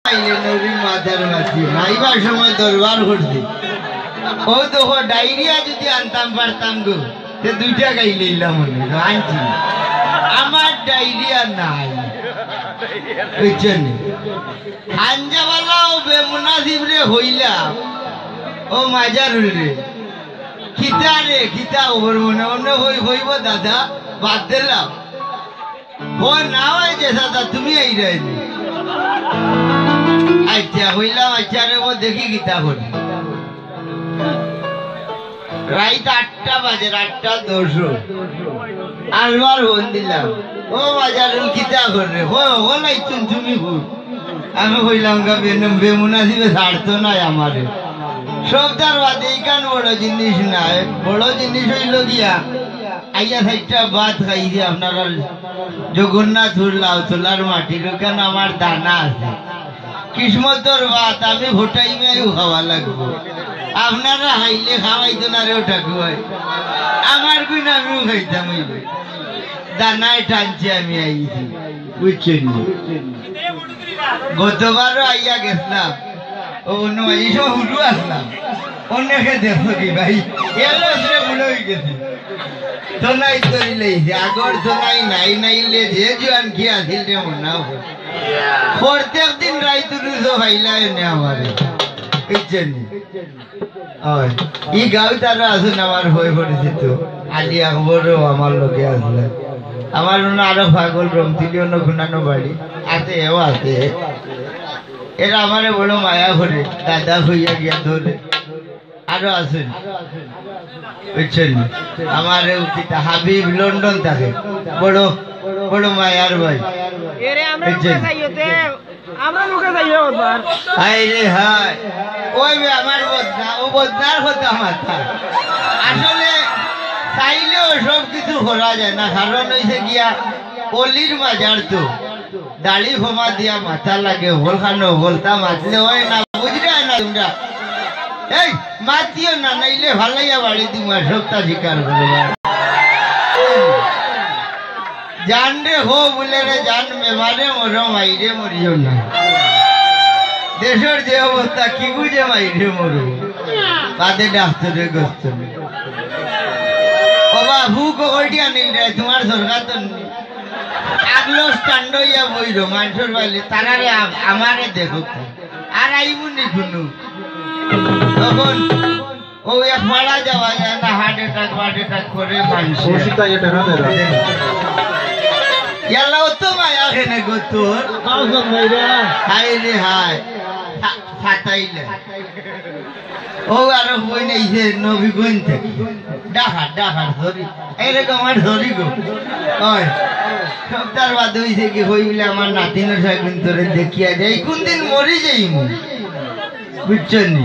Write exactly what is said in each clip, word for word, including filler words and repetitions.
আইলে নবীর মাথার মাঝে, আইবার সময় দরবার করছি। ও দেখো, ডায়রিয়া যদি আনতাম পারতাম গো, তে দুইটা গাইলে ইলাম মনে হয়, আনছি। আমার ডায়রিয়া নাই, বুঝছেন? হাঞ্জাবালা ও বেমুনাসিব রে হইলা, ও মাজারুল রে, কিতা রে, কিতা খবর মনে, অন্য কই কইব দাদা, বাদ দিলাম। ও না হয় যে দাদা, তুমি এই রে। আচ্ছা, হইলাম, আচ্ছা রে, ও দেখি কিতা করি। রাইত আটটা বাজে, আটটা দশ। আলবার ফোন দিলাম, ও বাজারুল কিতা করে? ও, ও নাই তুমি, তুমি কই? আমি কইলাম, গা বেনম, বেমুনাসিবে ছাড়তো নাই আমারে। সবতার বাদে ইখান বড় জিনিস নাই, বড় জিনিস হইল গিয়া, আইয়া চাইরটা ভাত খাইছি আপনারা জগন্নাথপুর লাউতলার মাটির, ওখানে আমার দানা আছে। কিসমতর ভাত, আমি ভোটাই মেয়েও খাওয়া লাগবো। আপনারা খাইলে খাওয়াইতো না রে, ওটা খুয়াই। আমার গুণ আমিও খাইতাম, ওই ভাই। দানায় টানছে, আমি আইছি, বুঝছেন নি? গতবারও আইয়া গেছিলাম, ও অন্য এই সব হুরু আসলাম, অনেকে দেখছো কি ভাই? এলো সে মনে হয়ে গেছে, তো নাই তরি লইছে, আগর তো নাই, নাই নাইলে যে জোয়ান কি আছিল রে মনে হয়। প্রত্যেক দিন রাইত রুজো ভাইলা এনে আমারে, বুঝছেন নি? হয়। ই গাঁও তারা আছেন আমার হয়ে পরিচিত। আলী আকবরও আমার লগে আসলে। আমার অন্য আরো পাগল রমতিলি অন্য খুনানো বাড়ি। আছে, এও আছে। এরা আমারে বড় মায়া করে। দাদা হইয়া গিয়া ধরে। আরো আছেন। বুঝছেন? আমার এও কিতা হাবিব লন্ডন থাকে। বড়, বড় মায়ার ভাই। এরে আমরা বুঝছেন? আমরা মুখে যাইও একবার। হায় রে হায়। ওই বে আমার বদনা, ও বদনার কথা মাথা। আসলে চাইলেও সব কিছু করা যায় না, কারণ হইছে গিয়া অলির মাজার তো। দাড়ি ক্ষমা দিয়া মাথা লাগে, হলখানো হলতা মাতলে হয় না, বুঝলে না তোমরা? এই, মাতিও না, নাইলে ভালাইয়া বাড়ি দিমু, সবটা স্বীকার করবা। জান রে হো বুলে রে জান, বেমারে মরো মাইরে মরিও না। দেশর যে অবস্থা, কি বুঝে মাইরে মরো? বাদে ডাক্তরে গস্ত নেই। ও বাবু, ককলটি আনিল রে, তোমার সরকার তো নেই। আগলো stand হইয়া বইলো, মানষর বাইলে, তারারে আম-, আমারে দেখো। আর আইমু নি কুনু। তখন ও এক মারা যাওয়া যায় না, heart attack, heart attack করে মানষে। ইয়াল্লা, অত মায়া কেনে গো তোর? হায় রে হায়। সা-, সাতাইলে। ও আরো বই নেই যে নবীগঞ্জ থেকে। ডাহার, ডাহার, sorry। এরকম আর sorry গো। ওই, সপ্তাহ বাদে হইছে কি, হই বলে আমার নাতিনর সাহেব তোরে দেখিয়া যাই, কোন দিন মরি যাইমু। বুঝছো নি?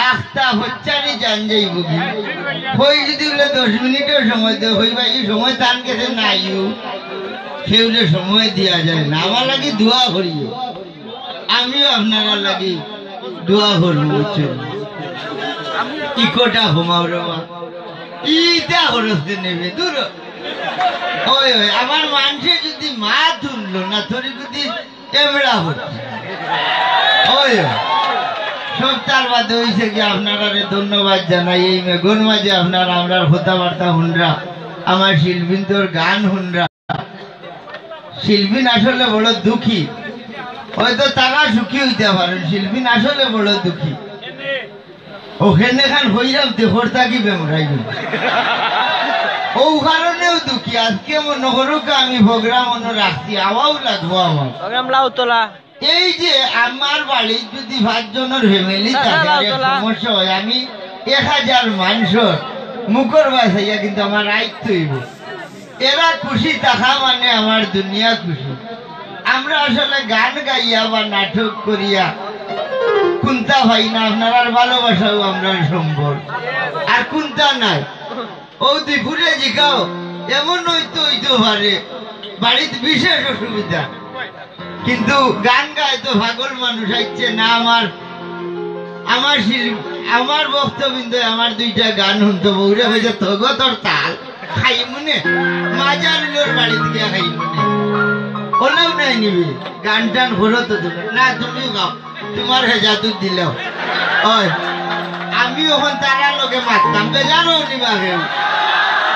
আখতা হচ্চারি জান যাইব কি? কই যদি বলে দশ মিনিটর সময় দে, কইবা এই সময় তান গেছে নাইও। কেউরে সময় দিয়া যায় না। আমার লাগি দোয়া করিও। আমিও আপনারা লাগি দোয়া করবো, বুঝছো নি? ইকোটা ঘুমাও রে মা। ইটা খরচ দিয়ে নেবে, দূর। ওই, ওই, আমার মানষে যদি মা তুললো না, তোর যদি এমড়া হতো। ওই, ওই। সব তার বাদে হইছে কি, আপনারারে ধন্যবাদ জানাই। এই মেঘর মাঝে আপনারা আমরার কথাবার্তা হুনরা, আমার শিল্পীন্তর গান হুনরা। শিল্পীন আসলে বড় দুঃখী, হয়তো তারা সুখী হইতে পারেন, শিল্পীন আসলে বড় দুঃখী। ওখানে খান হইলাম তে হরতা কি বেমরাই। ও কারণেও দুঃখী। আজকে মনে করুক আমি প্রোগ্রাম অন্য রাখছি, আওয়াও লাগবো আমার। প্রোগ্রাম লাউতলা। এই যে আমার বাড়ি যদি পাঁচজনের ফ্যামিলি থাকে, আর এক সমস্যা হয়, আমি এক হাজার মানুষের মুখর বাসাইয়া কিন্তু আমার রাইত হইব। এরা খুশি থাকা মানে আমার দুনিয়া খুশি। আমরা আসলে গান গাইয়া বা নাটক করিয়া কুন্তা পাই না, আপনারার ভালোবাসাও আমরার সম্বল, আর কুন্তা নাই। ও দুপুরে জিগাও, এমন হইতে হইতে পারে বাড়িত বিশেষ অসুবিধা, কিন্তু গান গায় তো পাগল মানুষ আইছে না। আমার, আমার শিল-, আমার ভক্তবৃন্দ আমার দুইটা গান শুনতো, বউরে হয়েছে তগতর তাল। খাইমুনে, মাজার লোর বাড়িত গিয়া খাইমুনে। ওলাও নাই নিবি, গান টান করো তো তুমি। না, তুমি গাও, তোমার হেজাতুত দিলাও। ওই, আমি অখন তারার লগে মাততাম, বেজার অইও নি বা কেউ।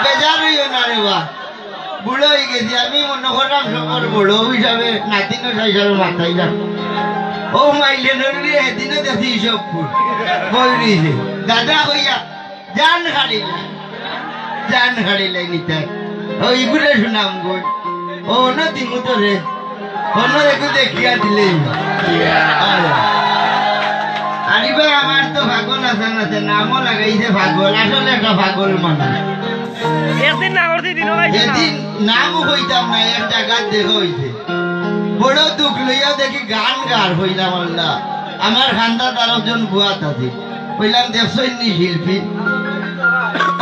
বেজার অইও না রে বা। বুড়া অই গেছি, আমি মনো করলাম সবর বড়, অউ হিসাবে নাতিনও সাইসাবে মাতাইলাম। ও মাইলে নড়লে হেদিনও দেখি সব ফুল। বই রইছে। দাদা কইয়া, জান খাড়িলাই। জান খাড়িলাই নিতাই। ও ইগুরে শুনাম গো। ও অন্য দিমু তো রে। অন্য একটু দেখিয়া দিলেই। আরে। আরে ভাই, আমার তো পাগল আছে না, সে নামও লাগাইছে পাগল, আসলে একটা পাগল মানুষ। একদিন না করছি, দিনও পাইছে না। এদিন নামও কইতাম না, এক জাগাত দেখা অইছে। বড় দুখ লইয়া দেখি গান গার হইলাম আল্লাহ। আমার খান্দাত আরো জন বুয়াত আছে। কইলাম, "দেখছইন নি শিল্পী?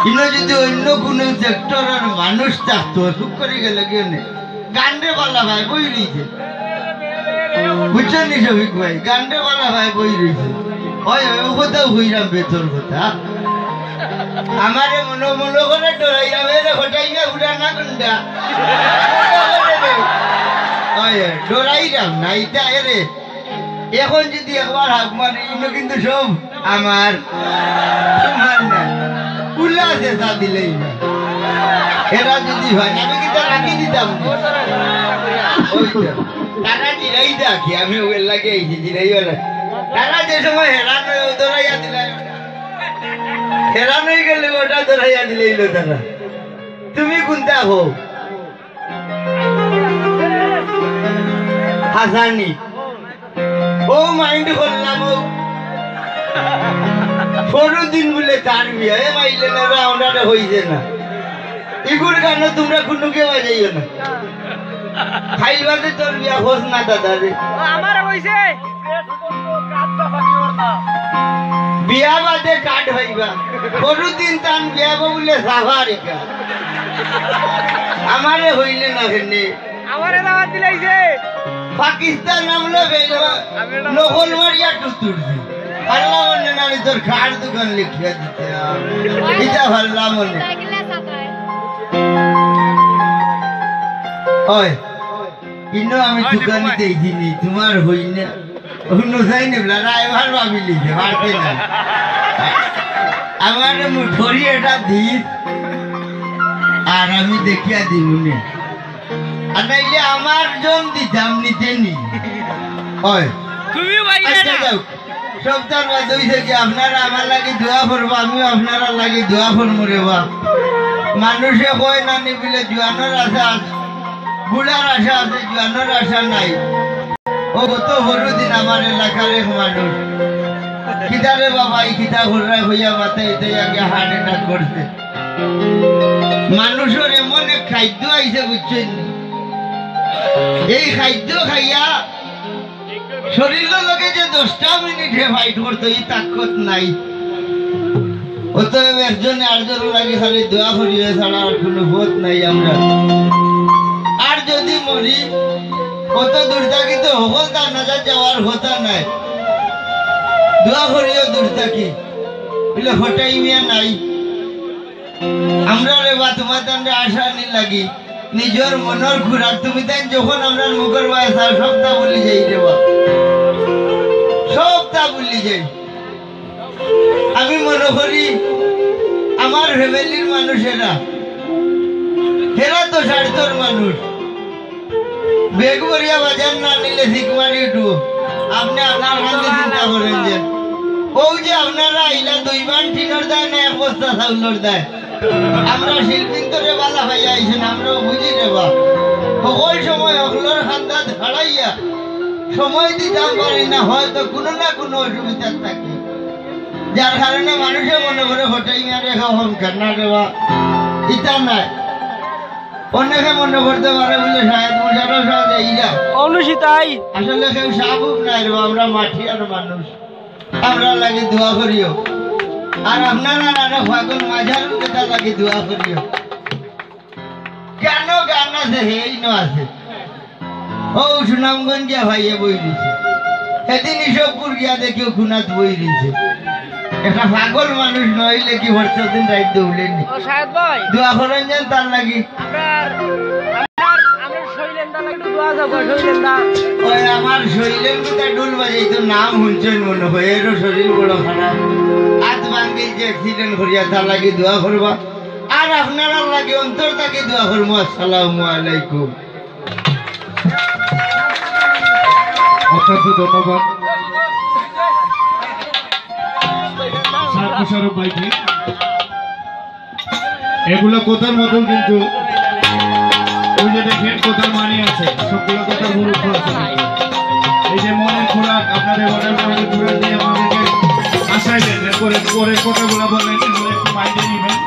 ইনো যদি অন্য কুনু সেক্টরর মানুষ থাকতো, চুপ করি গেলে কেনে? গানরে বালা ভাই বই রইছে।" বুঝছইন নি শফিক ভাই? গানরে বালা ভাই বই রইছে। ওই, ওই কথাও কইলাম বেতর কথা। আমারে মনো মনো করে ডরাইলাম, এরে হটাই না, উড়া না গুন্ডা। ওই, ডরাইলাম না, ইটা এরে। এখন যদি একবার হাক মারি, ইনো কিন্তু সব আমার, তোমার না। উল্লা আছে তা দিলেই না। এরা যদি হয়, আমি কিন্তু রাখি দিতাম না। ওই তো। তারা জিরাই দেখি, আমি ওগুলো লাগে আইছি, জিরাই ওরা। তারা যে সময় হেরান হয়ে ধরাইয়া দিলাই, হেরান হয়ে গেলে ওটা ধরাইয়া দিলেই লো তারা। তুমি কোনটা হো? হাসানি। ও মাইন্ড করলাম, ও পরশু দিন বুলে তার বিয়া, এ মাইলে না, ওনারে হইছে না। ইগুর গানও তোমরা কুনু কেউ বাজাইও না। খাইল বাদে তোর বিয়া হোস না দাদা রে। ও, আমারও হইছে। বিয়া বাদে কার্ড হইবা। পরশু দিন তান বিয়া বুলে সাফারিকা। আমারে হইলে না কেনে। আমারে দাওয়াত দিলাইছে। পাকিস্তান আমলো বেইলো, আমি এটা নকল মারিয়া টুতুর দি। পারলাম মনে না, আমি তোর খার দোকান লিখিয়া দিতে। ইটা পারলাম মনে। ওই, ইনো আমি দোকানে দেখি নি, তোমার হই না। হুনো চাই নি বলা, রায় ভার ভাবি লিখে, পারতে না। আমার মুঠরি এটা দিস, আর আমি দেখিয়া দিমুনে। আর নাইলে আমার জন দিতাম নিতে নি। হয়। তুমি ভাই আচ্ছা, না। যাও। সবতার বাদ হইছে কি, আপনারা আমার লাগি দোয়া করবা, আমিও আপনারা লাগি দোয়া করমু রে বা। মানুষে কয় না নি বলে জোয়ানোর আশা আছে, বুড়ার আশা আছে, জোয়ানোর আশা নাই। ও গত পরশু দিন আমার এলাকার এক মানুষ, "কিতা রে বাবা, ই কিতা কররা?" কইয়া মাতে, এটাই আগে হার্ট অ্যাটাক করছে। মানুষের এমন এক খাদ্য আইছে, বুঝছেন? এই খাদ্য খাইয়া শরীরর লগে যে দশটা মিনিট হে ফাইট করতো, ই তাকত নাই। অতএব একজনে আরজনর লাগি খালি দোয়া করিও ছাড়া আর কুনু পথ নাই আমরা। আর যদি মরি, অত দূর থাকি তো হকল তার নাজাত যাওয়ার কথা নাই। দোয়া করিও দূর থাকি। বলে, "হটাই মিয়া নাই।" আমরা রে বা তোমার তানরে আশা নি লাগি, নিজর মনর খুরাক তুমি তাইন যখন আমরার মুখর বায় চাও, সবতা ভুলি যাই রে বা, সবতা ভুলি যাই। আমি মনো করি আমার ফ্যামিলির মানুষেরা, হেরা তো স্বার্থর মানুষ, ব্যাগ ভরিয়া বাজার না নিলে ছিক মারি উঠবো। আপনে আপনার কান্দে চিন্তা করেন যে, অউ যে আপনারা আইলা দুই বান টিনর দায় না এক বস্তা চাউলর দায়, আমরা শিল্পীন্তরে বালা পাইয়া আইছেন, আমরাও বুঝি রে বা। হকল সময় হকলর কান্দাত খাড়াইয়া সময় দিতাম পারি না, হয়তো কুনু না কুনু অসুবিধাত থাকি, যার কারণে মানুষে মনো করে হটাই মিয়ারে খাওয়ান খান্না রে বা, ইতা নায়। অনেকে মনো করতে পারে বুলে শাহেদ মুশারফ সাব এইরা। অনুষিতাই। আসলে কেউ সাবুক নাই রে, আমরা মাটিয়ার মানুষ। আমরার লাগি দোয়া করিও। আর আপনারা আর পাগল মাঝারুল বেটার লাগি দোয়া করিও। কেন গান আছে, হেই ন আছে। ও সুনামগঞ্জ গিয়া ভাইয়ে বই দিছে। সেদিন ইসবপুর গিয়া দেখিও খুনাত বই দিছে। একটা পাগল মানুষ নইলে কি বর্ষা দিন রাইত দৌড়েনি। ও শাহেদ ভাই। দোয়া করেন যেন তার লাগি। আমরার, আমরার, আমরার শৈলেন্দার লাগি একটু ওই আমার শরীরের মধ্যে ঢুল বাজাইতো, নাম শুনছেন মনে হয়, এরও শরীর বড় খারাপ। হাত ভাঙি যে অ্যাক্সিডেন্ট করিয়া, তার লাগি দোয়া করবা। আর আপনারার লাগি অন্তর থাকি দোয়া করবো। আসসালামু আলাইকুম। অসংখ্য ধন্যবাদ স্যার মোশাররফ ভাইকে। এগুলা কথার মতন, কিন্তু ওই যে দেখেন, কথার মানে আছে, সবগুলা কথার গুরুত্ব আছে। এই যে মনের খোরাক, আপনাদের মনের মনের খোরাক দিয়ে আমাদেরকে আশায় দেন, এরপরে পরে কথাগুলা বলেন, এগুলো একটু মাইন্ডে নিবেন।